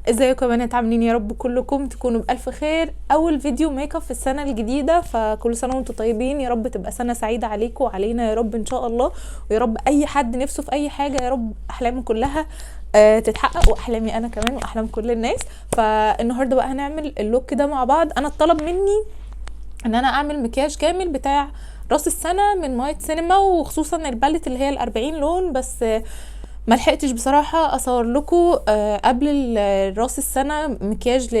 ازيكم يا بنات؟ عاملين يا رب كلكم تكونوا بالف خير. اول فيديو ميك اب في السنة الجديدة، فكل سنة وانتم طيبين، يا رب تبقى سنة سعيدة عليكم وعلينا يا رب ان شاء الله، ويا رب اي حد نفسه في اي حاجة يا رب احلامه كلها تتحقق، واحلامي انا كمان واحلام كل الناس. فالنهارده بقى هنعمل ال look ده مع بعض. انا اتطلب مني ان انا اعمل مكياج كامل بتاع راس السنة من مايت سينما، وخصوصا ال palette اللي هي ال40 لون، بس ما لحقتش بصراحة اصور لكم قبل راس السنة مكياج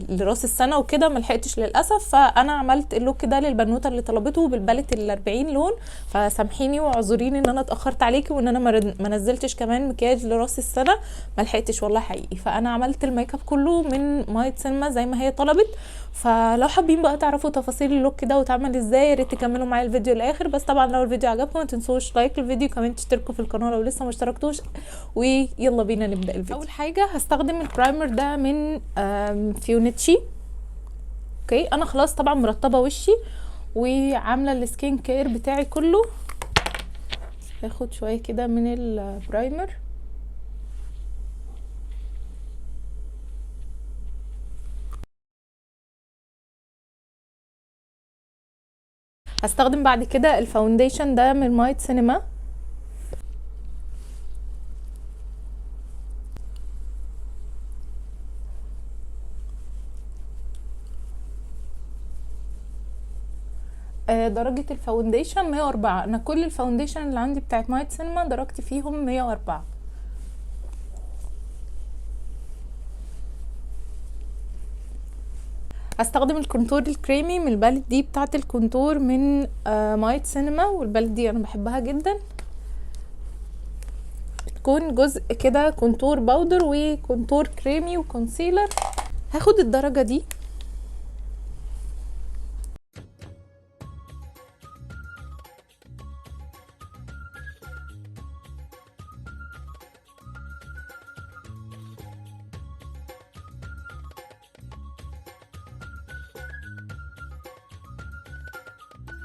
لراس السنة وكده، ما لحقتش للاسف. فانا عملت ال look ده للبنوته اللي طلبته بال palette ال40 لون، فسامحيني واعذريني ان انا اتاخرت عليكي وان انا ما نزلتش كمان مكياج لراس السنة، ما لحقتش والله حقيقي. فانا عملت الميك اب كله من مايت سينما زي ما هي طلبت. فلو حابين بقى تعرفوا تفاصيل ال look ده وتعمل ازاي، يا ريت تكملوا معايا الفيديو للاخر. بس طبعا لو الفيديو عجبكم ما تنسوش like الفيديو، كمان تشتركوا في القناة لو لسه ما اشتركتوش، ويلا بينا نبدا الفيديو. اول حاجة هستخدم ال primer ده من فيونيتشي. okay، انا خلاص طبعا مرطبه وشي وعامله ال skin care بتاعي كله. هاخد شوية كده من ال primer. هستخدم بعد كده ال foundation ده من مايت سينما. درجة ال foundation 104. انا كل ال foundation اللي عندي بتاعت مايت سينما درجتي فيهم 104. هستخدم ال contour الكريمي من ال palette دي بتاعت ال contour من مايت سينما، وال palette دي انا بحبها جدا. بتكون جزء كده contour powder و contour كريمي و concealer. هاخد الدرجة دي.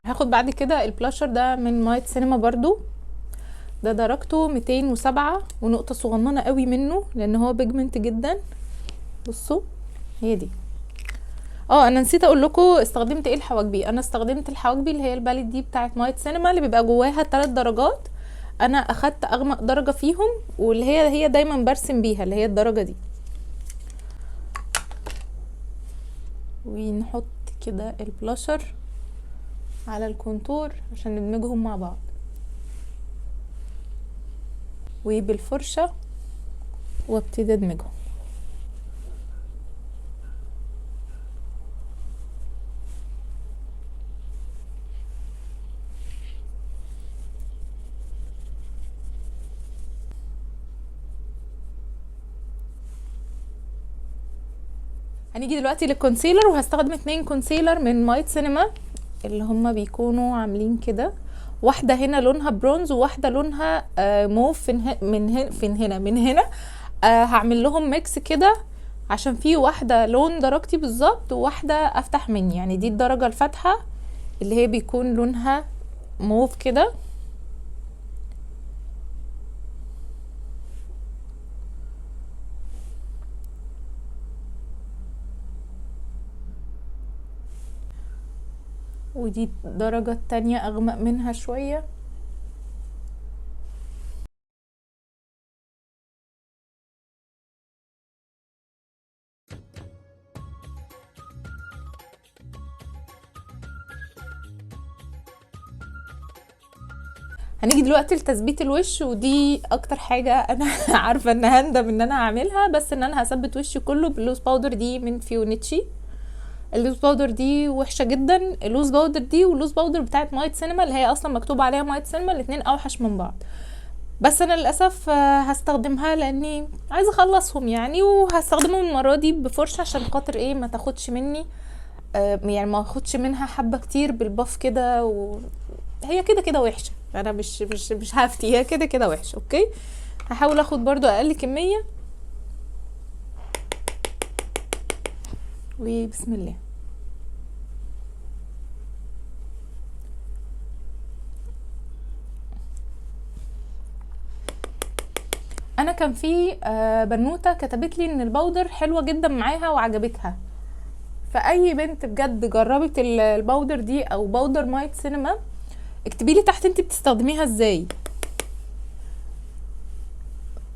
هاخد بعد كده البلاشر ده من مايت سينما برضو، ده درجته 207 ونقطة صغننة قوي منه لان هو pigment جدا. بصوا هي دي. انا نسيت اقول لكم استخدمت ايه الحواجبي. انا استخدمت الحواجبي اللي هي ال palette دي بتاعت مايت سينما اللي بيبقى جواها 3 درجات. انا اخدت اغمق درجة فيهم، واللي هي دايما برسم بيها اللي هي الدرجة دي. ونحط كده البلاشر على ال contour عشان ندمجهم مع بعض، وبالفرشة وابتدي ادمجهم. هنيجي دلوقتي لل concealer، وهستخدم 2 concealer من مايت سينما اللي هما بيكونوا عاملين كده. واحدة هنا لونها برونز وواحدة لونها موف من هنا. هعمل لهم mix كده عشان في واحدة لون درجتي بالظبط وواحدة افتح مني، يعني دي الدرجة الفاتحة اللي هي بيكون لونها موف كده. ودي الدرجة التانية اغمق منها شوية. هنيجي دلوقتي لتثبيت الوش، ودي اكتر حاجة انا عارفة ان هندم ان انا هعملها، بس ان انا هثبت وشي كله بال loose powder دي من فيونيتشي. ال loose powder دي وحشة جدا، ال loose powder دي وال loose powder بتاعت مايت سينما اللي هي اصلا مكتوب عليها مايت سينما، الاتنين اوحش من بعض. بس انا للاسف هستخدمها لاني عايزه اخلصهم يعني، وهستخدمهم المرة دي بفرشه عشان خاطر ايه ما تاخدش مني، يعني ما اخدش منها حبه كتير بال puff كده، وهي كده كده وحشة، انا مش مش مش هفتي، هي كده كده وحشة. okay، هحاول اخد برضو اقل كمية، وبسم الله. انا كان في بنوته كتبت لي ان ال powder حلوة جدا معاها وعجبتها. فاي بنت بجد جربت ال powder دي او powder مايت سينما، اكتبي لي تحت انت بتستخدميها ازاي،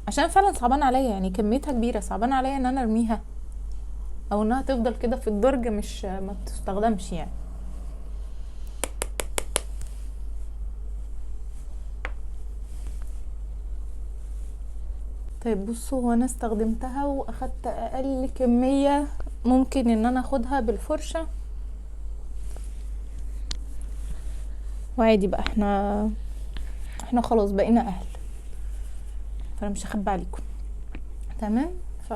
عشان فعلا صعبان عليا، يعني كميتها كبيرة، صعبان عليا ان انا ارميها او انها تفضل كده في الدرج مش ما بتستخدمش يعني. طيب بصوا، هو انا استخدمتها واخدت اقل كمية ممكن ان انا اخدها بالفرشة، وعادي بقى احنا خلاص بقينا اهل، فانا مش هخبي عليكم. تمام، ف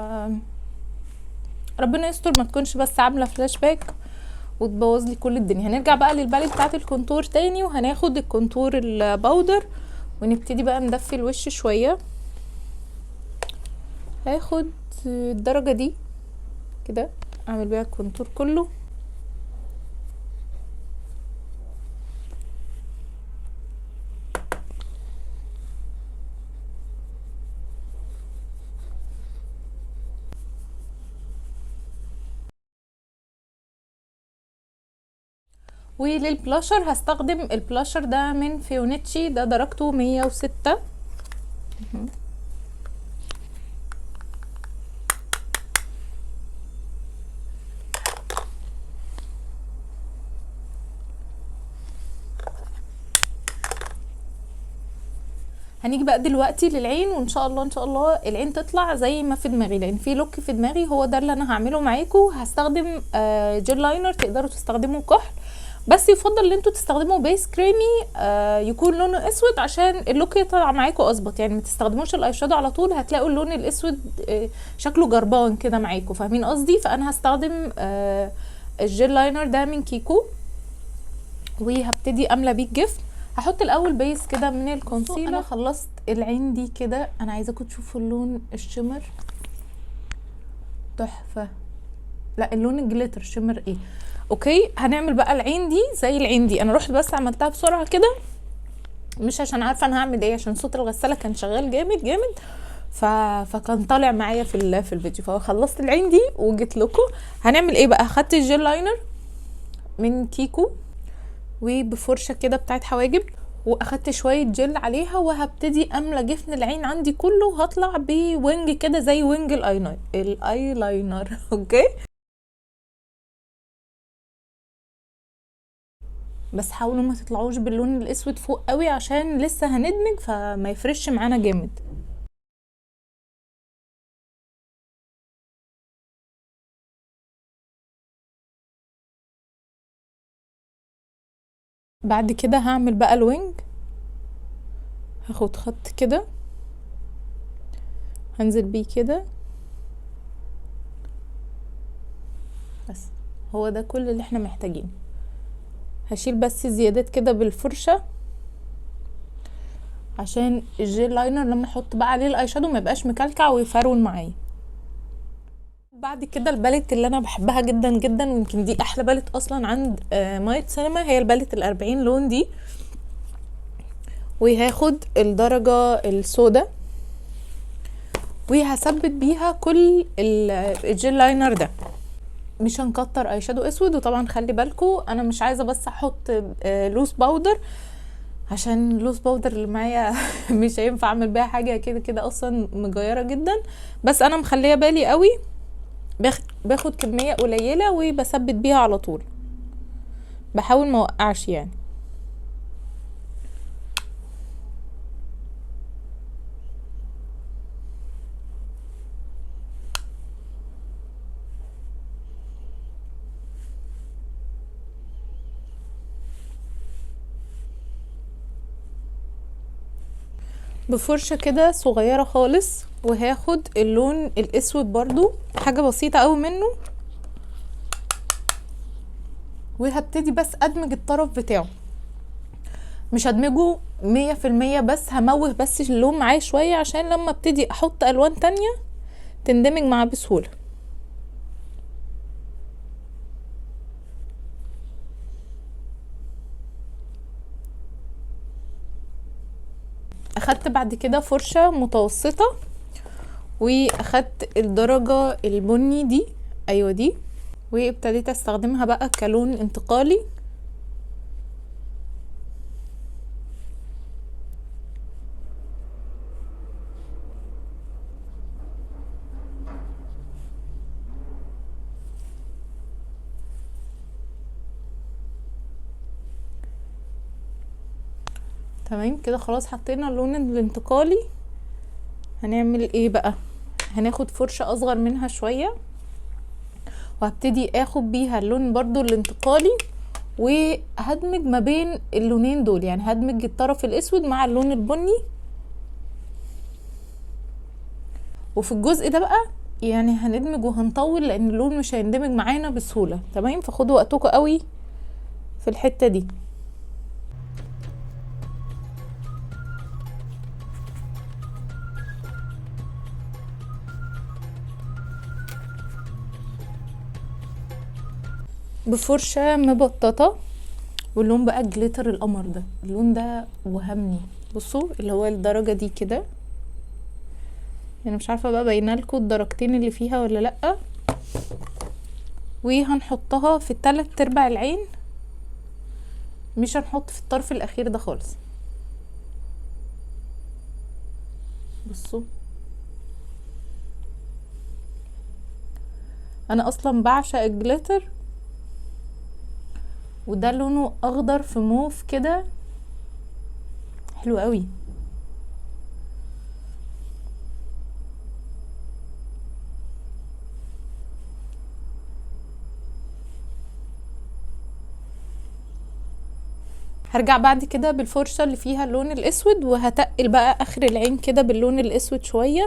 ربنا يستر ما تكونش بس عامله فلاش باك وتبوظ لي كل الدنيا. هنرجع بقى لل palette بتاعه ال contour تاني، وهناخد ال contour ال powder ونبتدي بقى ندفي الوش شوية. هاخد الدرجة دي كده اعمل بيها ال contour كله. وللبلاشر هستخدم البلاشر ده من فيونيتشي، ده درجته 106. هنيجي بقى دلوقتي للعين، وان شاء الله ان شاء الله العين تطلع زي ما في دماغي، لان في look في دماغي هو ده اللي انا هعمله معاكم. هستخدم gel liner، تقدروا تستخدموا كحل، بس يفضل ان انتوا تستخدموا base كريمي يكون لونه اسود عشان ال look يطلع معاكم اظبط. يعني ما تستخدموش ال eye shadow على طول، هتلاقوا اللون الاسود شكله جربان كده معاكم، فاهمين قصدي؟ فانا هستخدم ال gel liner ده من كيكو، وهبتدي املى بيه الجفن. هحط الاول base كده من ال concealer. انا خلصت العين دي كده، انا عايزاكم تشوفوا اللون ال shimmer تحفة، لا اللون ال glitter shimmer ايه. okay، هنعمل بقى العين دي زي العين دي. انا رحت بس عملتها بسرعة كده، مش عشان عارفه انا هعمل ايه، عشان صوت الغسالة كان شغال جامد جامد، فكان طالع معايا في الفيديو. فخلصت العين دي وجيت لكم. هنعمل ايه بقى؟ خدت ال gel liner من كيكو وبفرشه كده بتاعت حواجب، واخدت شوية جل عليها، وهبتدي املى جفن العين عندي كله، وهطلع ب wing كده زي wing ال eyeliner. okay، بس حاولوا ما تطلعوش باللون الاسود فوق قوي عشان لسه هندمج فما يفرش معانا جامد. بعد كده هعمل بقى ال wing، هاخد خط كده هنزل بيه كده، بس هو ده كل اللي احنا محتاجينه. هشيل بس زيادات كده بالفرشة عشان ال gel liner لما احط بقى عليه ال eye shadow ما يبقاش مكلكع ويفرول معايا. بعد كده ال palette اللي انا بحبها جدا جدا، ويمكن دي احلى palette اصلا عند مايت سينما، هي ال palette ال40 لون دي. وهاخد الدرجة السوداء وهثبت بيها كل ال gel liner ده. مش هنكتر eye shadow اسود، وطبعا خلي بالكو انا مش عايزه بس احط loose powder، عشان loose powder اللي معايا مش هينفع اعمل بيها حاجة، كده كده اصلا مجيره جدا. بس انا مخليه بالي قوي، باخد كمية قليله وبثبت بيها على طول، بحاول ما اوقعش يعني. بفرشة كده صغيرة خالص، وهاخد اللون الاسود برضو حاجة بسيطة قوي منه، وهبتدي بس ادمج الطرف بتاعه، مش هدمجه 100%، بس هموه بس اللون معايا شوية عشان لما ابتدي احط الوان تانية تندمج معاه بسهولة. اخدت بعد كده فرشة متوسطة واخدت الدرجة البني دي، ايوه دي، وابتديت استخدمها بقى كلون انتقالي. تمام كده خلاص حطينا اللون الانتقالي. هنعمل ايه بقى؟ هناخد فرشة اصغر منها شوية، وهبتدي اخد بيها اللون برضو الانتقالي، وهدمج ما بين اللونين دول، يعني هدمج الطرف الاسود مع اللون البني. وفي الجزء ده بقى يعني هندمج وهنطول لان اللون مش هيندمج معانا بسهولة. تمام، فخدوا وقتكم قوي في الحتة دي. بفرشة مبططة، واللون بقى جليتر القمر ده، اللون ده وهمني، بصوا اللي هو الدرجة دي كده، يعني مش عارفة بقى باينة لكم الدرجتين اللي فيها ولا لأ. وهنحطها في التلات ارباع العين، مش هنحط في الطرف الاخير ده خالص. بصوا انا اصلا بعشق الجليتر، وده لونه اخضر في موف كده، حلو قوي. هرجع بعد كده بالفرشة اللي فيها اللون الاسود، وهتقل بقى اخر العين كده باللون الاسود شوية.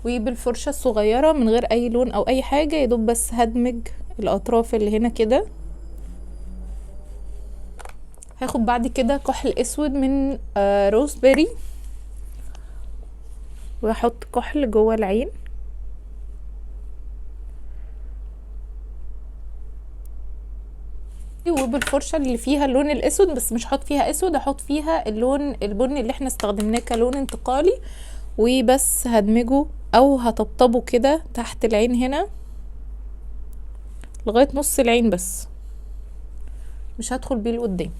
وبالفرشة الصغيرة من غير اي لون او اي حاجة، يدوب بس هدمج الاطراف اللي هنا كده. هاخد بعد كده كحل اسود من روزبيري، واحط كحل جوه العين. وبالفرشة اللي فيها اللون الاسود، بس مش هحط فيها اسود، هحط فيها اللون البني اللي احنا استخدمناه كلون انتقالي، وبس هدمجه او هطبطبه كده تحت العين هنا لغاية نص العين بس، مش هدخل بيه لقدام.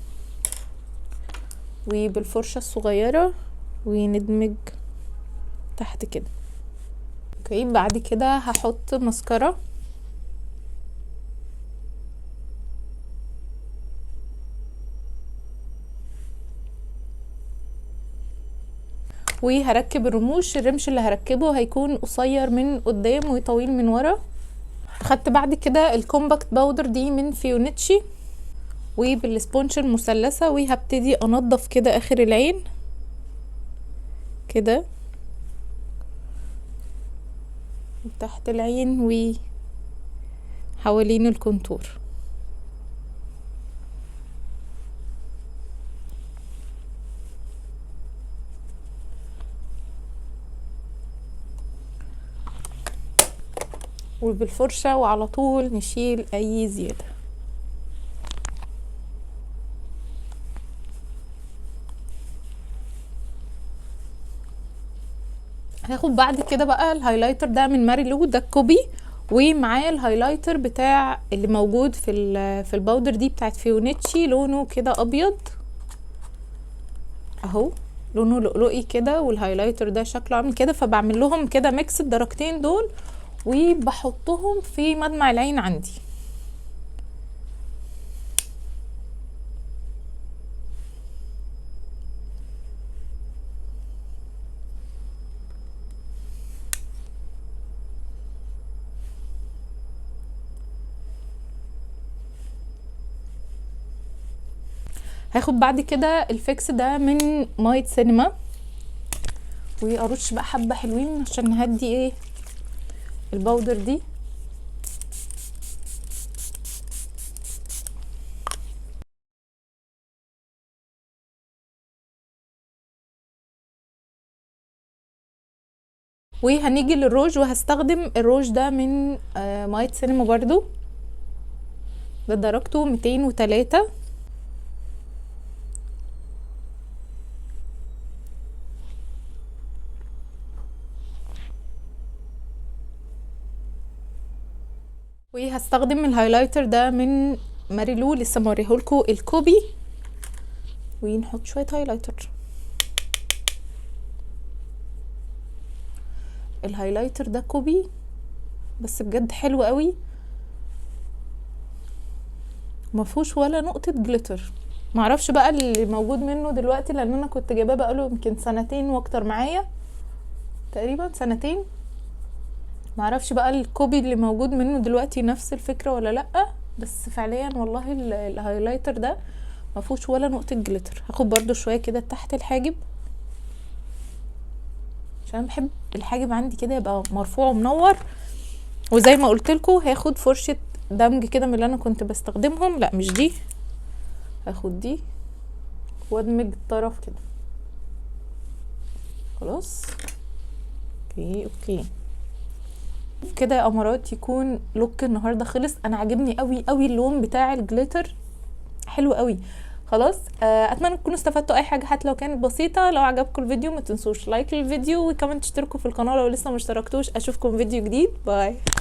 وبالفرشة الصغيرة وندمج تحت كده. okay، بعد كده هحط مسكرة. وهركب الرموش. الرمش اللي هركبه هيكون قصير من قدام وطويل من ورا. خدت بعد كده ال compact powder دي من فيونيتشي، وبال sponge المثلثة، وهبتدي انضف كده اخر العين كده تحت العين وحوالين ال contour. وبالفرشة وعلى طول نشيل اي زيادة. هاخد بعد كده بقى ال highlighter ده من ماريلو، ده ال copy، ومعاه ال highlighter بتاع اللي موجود في ال powder دي بتاعت فيونيتشي، لونه كده ابيض اهو، لونه لؤلؤي كده، وال highlighter ده شكله عامل كده. فبعمل لهم كده mix الدرجتين دول وبحطهم في مدمع العين عندي. هاخد بعد كده ال fix ده من مايت سينما، وارش بقى حبه حلوين عشان نهدي ايه ال powder دي. وهنيجي للروج، وهستخدم الروج ده من مايت سينما برضو، ده درجته 203. وهستخدم ال highlighter ده من ماريلو، لسه موريهولكوا ال copy. ونحط شوية highlighter. ال highlighter ده copy بس بجد حلو قوي، ما فيهوش ولا نقطة glitter. معرفش بقى اللي موجود منه دلوقتي، لان انا كنت جايباه بقاله يمكن سنتين واكتر معايا، تقريبا سنتين. معرفش بقى ال copy اللي موجود منه دلوقتي نفس الفكرة ولا لأ، بس فعليا والله ال highlighter ده ما فيهوش ولا نقطة glitter. هاخد برضو شوية كده تحت الحاجب، عشان بحب الحاجب عندي كده يبقى مرفوع ومنور. وزي ما قلت لكم هاخد فرشة دمج كده من اللي انا كنت بستخدمهم، لا مش دي، هاخد دي وادمج الطرف كده. خلاص okay okay كده يا قمرات، يكون look النهارده خلص. انا عاجبني قوي قوي اللون بتاع ال glitter، حلو قوي. خلاص اتمنى تكونوا استفدتوا اي حاجة حتى لو كانت بسيطة. لو عجبكم الفيديو ما تنسوش like للفيديو، وكمان تشتركوا في القناة لو لسه ما اشتركتوش. اشوفكم فيديو جديد، bye.